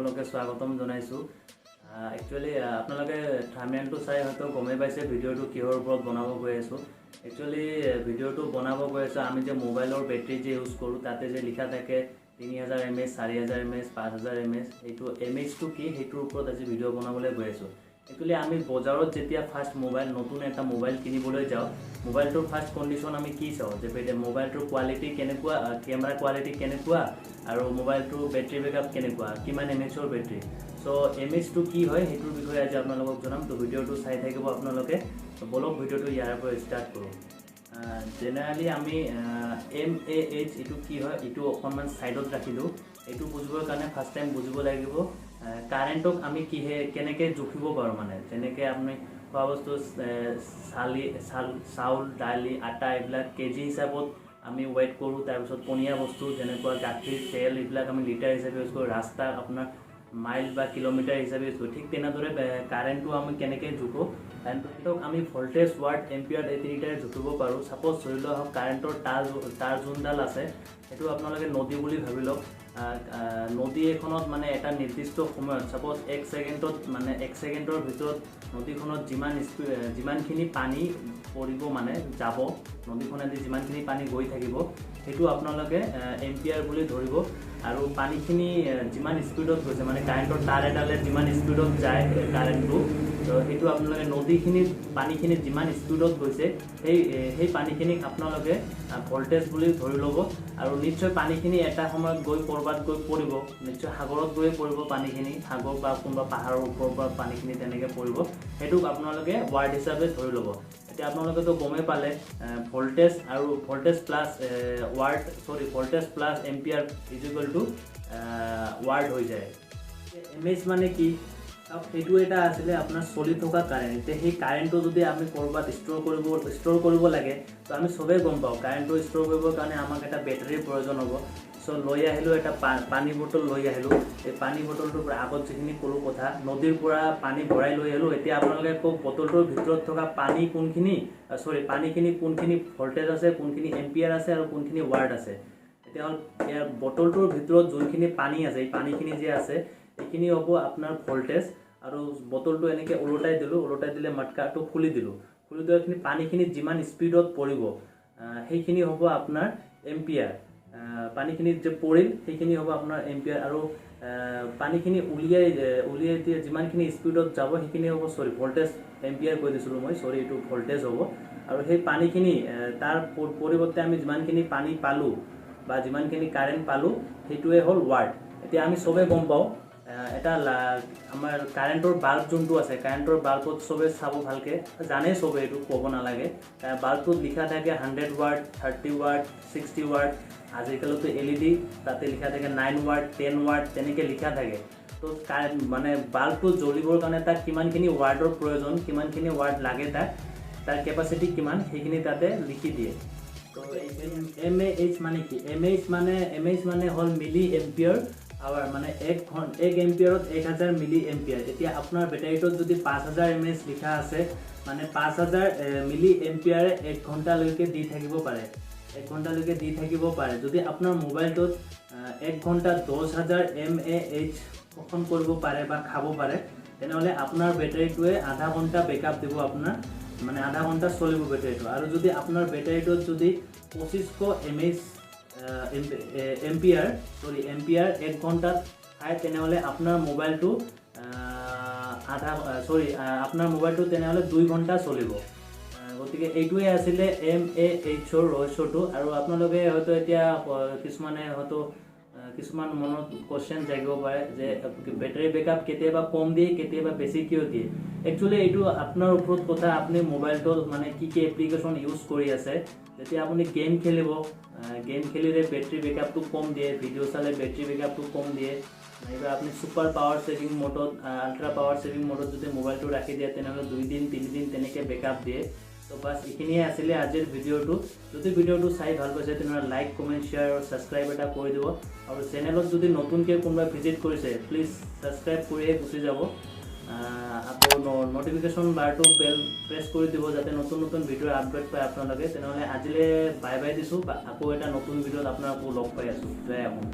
সকলোকে স্বাগতম জনাইছোঁ। একচুৱেলি আপোনালোকে থাম্বনেইলটো চাই হয়তো গমেই পাইছে ভিডিঅ'টো কিহৰ ওপৰত বনাব গৈ আছোঁ। একচুৱেলি ভিডিঅ'টো বনাব গৈ আছোঁ, আমি যে মোবাইলৰ বেটেৰী যে ইউজ কৰোঁ, তাতে যে লিখা থাকে 3000 M H, 4000 M H, 5000 M H, এইটো এম এইচটো কি, সেইটোৰ ওপৰত আজি ভিডিঅ' বনাবলৈ গৈ আছোঁ। একচুৱেলি আমি বজাৰত যেতিয়া ফাৰ্ষ্ট মোবাইল, নতুন এটা মোবাইল কিনিবলৈ যাওঁ, মোবাইলটোৰ ফাৰ্ষ্ট কণ্ডিশ্যন আমি কি চাওঁ যে মোবাইলটোৰ কোৱালিটি কেনেকুৱা, কেমেৰা কোৱালিটি কেনেকুৱা আৰু মোবাইলটোৰ বেটেৰী বেকআপ কেনেকুৱা, কিমান এম এইচৰ বেটেৰী। চ' এম এইচটো কি হয়, সেইটোৰ বিষয়ে আজি আপোনালোকক জনাম। তো ভিডিঅ'টো চাই থাকিব আপোনালোকে। তো বলক, ভিডিঅ'টো ইয়াৰ পৰা ষ্টাৰ্ট কৰোঁ। জেনেৰেলি আমি এম এ এইচ এইটো কি হয়, এইটো অকণমান ছাইডত ৰাখিলোঁ। এইটো বুজিবৰ কাৰণে ফাৰ্ষ্ট টাইম বুজিব লাগিব কাৰেণ্টক আমি কিহে কেনেকৈ জুখিব পাৰোঁ। মানে যেনেকৈ আপুনি খোৱা বস্তু চালি চাল চাউল, দালি, আটা এইবিলাক কেজি হিচাপত আমি ৱেইট কৰোঁ। তাৰপিছত পনীয়া বস্তু যেনেকুৱা গাখীৰ, তেল এইবিলাক আমি লিটাৰ হিচাপে ইউজ কৰোঁ। ৰাস্তা আপোনাৰ মাইল বা কিলোমিটাৰ হিচাপে ইউজ কৰোঁ। ঠিক তেনেদৰে কাৰেণ্টটো আমি কেনেকৈ জোখোঁ? কাৰেণ্টটোক আমি ভল্টেজ, ৱাট, এম্পিয়াৰ এই তিনিটাৰে জুখিব পাৰোঁ। ছাপ'জ ধৰি লোৱা হওক, কাৰেণ্টৰ তাঁৰ যোনডাল আছে, সেইটো আপোনালোকে নদী বুলি ভাবি লওক। নদী এখনত মানে এটা নিৰ্দিষ্ট সময়ত, ছাপ'জ এক ছেকেণ্ডত, মানে এক ছেকেণ্ডৰ ভিতৰত নদীখনত যিমান স্পীড, যিমানখিনি পানী পৰিব, মানে যাব, নদীখনেদি যিমানখিনি পানী গৈ থাকিব, সেইটো আপোনালোকে এম্পিয়াৰ বুলি ধৰিব। আৰু পানীখিনি যিমান স্পীডত গৈছে, মানে কাৰেণ্টৰ তাঁৰ এডালে যিমান স্পীডত যায় কাৰেণ্টটো, তো সেইটো আপোনালোকে নদীখিনিত পানীখিনি যিমান স্পীডত গৈছে, সেই পানীখিনিক আপোনালোকে ভল্টেজ বুলি ধৰি ল'ব। আৰু নিশ্চয় পানীখিনি এটা সময়ত গৈ ক'ৰবাত গৈ পৰিব, নিশ্চয় সাগৰত গৈয়ে পৰিব পানীখিনি, সাগৰ বা কোনোবা পাহাৰৰ ওপৰৰ পৰা পানীখিনি তেনেকৈ পৰিব, সেইটোক আপোনালোকে ৱাট হিচাপে ধৰি ল'ব। এতিয়া আপোনালোকেতো গমেই পালে, ভল্টেজ আৰু voltage plus watt, sorry, voltage plus ampere is equal to watt হৈ যায়। এম এইচ মানে কি? চাওক, সেইটো এটা আছিলে আপোনাৰ চলি থকা কাৰেণ্ট। এতিয়া সেই কাৰেণ্টটো যদি আমি ক'ৰবাত ষ্ট'ৰ কৰিব লাগে, তো আমি চবেই গম পাওঁ, কাৰেণ্টটো ষ্ট'ৰ কৰিবৰ কাৰণে আমাক এটা বেটাৰীৰ প্ৰয়োজন হ'ব। চ' লৈ আহিলোঁ এটা পানী বটল লৈ আহিলোঁ। এই পানী বটলটোৰ পৰা আগত যিখিনি ক'লোঁ কথা, নদীৰ পৰা পানী ভৰাই লৈ আহিলোঁ। এতিয়া আপোনালোকে কওক, বটলটোৰ ভিতৰত থকা পানী কোনখিনি, চৰি, পানীখিনি কোনখিনি ভল্টেজ আছে, কোনখিনি এম্পিয়াৰ আছে আৰু কোনখিনি ৱাট আছে? এতিয়া হ'ল ইয়াৰ বটলটোৰ ভিতৰত যোনখিনি পানী আছে, এই পানীখিনি যে আছে, এইখিনি হ'ব আপোনাৰ ভল্টেজ। আৰু বটলটো এনেকৈ ওলোটাই দিলোঁ, ওলোটাই দিলে মটকাটো খুলি দিলোঁ, খুলি দিয়াখিনি পানীখিনি যিমান স্পীডত পৰিব, সেইখিনি হ'ব আপোনাৰ এম্পিয়াৰ। পানীখিনি যে পৰিল, সেইখিনি হ'ব আপোনাৰ এম্পিয়াৰ। আৰু পানীখিনি উলিয়াই উলিয়াই দিয়ে যিমানখিনি স্পীডত যাব, সেইখিনি হ'ব, চৰি, ভল্টেজ, এম্পিয়াৰ কৈ দিছিলোঁ মই, চৰি, এইটো ভল্টেজ হ'ব। আৰু সেই পানীখিনি তাৰ পৰিৱৰ্তে আমি যিমানখিনি পানী পালোঁ বা যিমানখিনি কাৰেণ্ট পালোঁ, সেইটোৱে হ'ল ৱাট। এতিয়া আমি চবেই গম পাওঁ, এটা আমাৰ কাৰেণ্টৰ বাল্ব যোনটো আছে, কাৰেণ্টৰ বাল্বত চবে চাব ভালকৈ জানে চবে, এইটো ক'ব নালাগে, বাল্বটোত লিখা থাকে 100 watt, 30 watt, 60 watt। আজিকালিতো এলইডি, তাতে লিখা থাকে 9 ৱাট, 10 ৱাট, তেনেকৈ লিখা থাকে। তো মানে বাল্বটো জ্বলিবৰ কাৰণে তাক কিমানখিনি ৱাটৰ প্ৰয়োজন, কিমানখিনি ৱাট লাগে তাক, তাৰ কেপাচিটি কিমান, সেইখিনি তাতে লিখি দিয়ে। তো এম এ এইচ মানে কি? এম এইচ মানে হ'ল মিলি এম্পিয়াৰ আৱাৰ। মানে এক এম্পিয়াৰত 1000 মিলি এম্পিয়াৰ। এতিয়া আপোনাৰ বেটাৰীটোত যদি 5000 এম এইচ লিখা আছে, মানে 5000 মিলি এম্পিয়াৰে এক ঘণ্টালৈকে দি থাকিব পাৰে, এক ঘণ্টালৈকে দি থাকিব পাৰে। যদি আপোনাৰ মোবাইলটোত এক ঘণ্টাত 10,000 এম এ এইচ শোষণ কৰিব পাৰে বা খাব পাৰে, তেনেহ'লে আপোনাৰ বেটাৰীটোৱে আধা ঘণ্টা বেকআপ দিব আপোনাৰ, মানে আধা ঘণ্টা চলিব বেটাৰীটো। আৰু যদি আপোনাৰ বেটাৰীটোত যদি 2500 এম এইচ এম্পিয়াৰ, চৰি, এম্পিয়াৰ এক ঘণ্টাত খায়, তেনেহ'লে আপোনাৰ মোবাইলটো আধা, চৰি, আপোনাৰ মোবাইলটো তেনেহ'লে 2 ঘণ্টা চলিব। গতিকে এইটোৱে আছিলে এম এ এইচৰ ৰহস্যটো। আৰু আপোনালোকে হয়তো এতিয়া কিছুমানে হয়তো কিছুমান মনত কুৱেশ্যন জাগিব পাৰে যে বেটাৰী বেকআপ কেতিয়াবা কম দিয়ে, কেতিয়াবা বেছি কিয় দিয়ে? একচুৱেলি এইটো আপোনাৰ ওপৰত কথা, আপুনি মোবাইলটোত মানে কি কি এপ্লিকেশ্যন ইউজ কৰি আছে। যেতিয়া আপুনি গেম খেলিব, গেম খেলিলে বেটাৰী বেকআপটো কম দিয়ে, ভিডিঅ' চালে বেটাৰী বেকআপটো কম দিয়ে। নাইবা আপুনি ছুপাৰ পাৱাৰ ছেভিং মোডত, আল্ট্ৰা পাৱাৰ ছেভিং মোডত যদি মোবাইলটো ৰাখি দিয়ে, তেনেহ'লে 2 দিন, 3 দিন তেনেকৈ বেকআপ দিয়ে। তো বাছ, এইখিনিয়ে আছিলে আজিৰ ভিডিঅ'টো। যদি ভিডিঅ'টো চাই ভাল পাইছে, তেনেহ'লে লাইক, কমেণ্ট, শ্বেয়াৰ আৰু ছাবস্ক্ৰাইব এটা কৰি দিব। আৰু চেনেলত যদি নতুনকৈ কোনোবাই ভিজিট কৰিছে, প্লিজ ছাবস্ক্ৰাইব কৰিহে গুচি যাব। আকৌ নটিফিকেশ্যন বাৰটো বেল প্ৰেছ কৰি দিব, যাতে নতুন নতুন ভিডিঅ'ৰ আপডেট পায় আপোনালোকে। তেনেহ'লে আজিলৈ বাই বাই দিছোঁ। আকৌ এটা নতুন ভিডিঅ'ত আপোনালোকো লগ পাই আছোঁ। জয় অসম।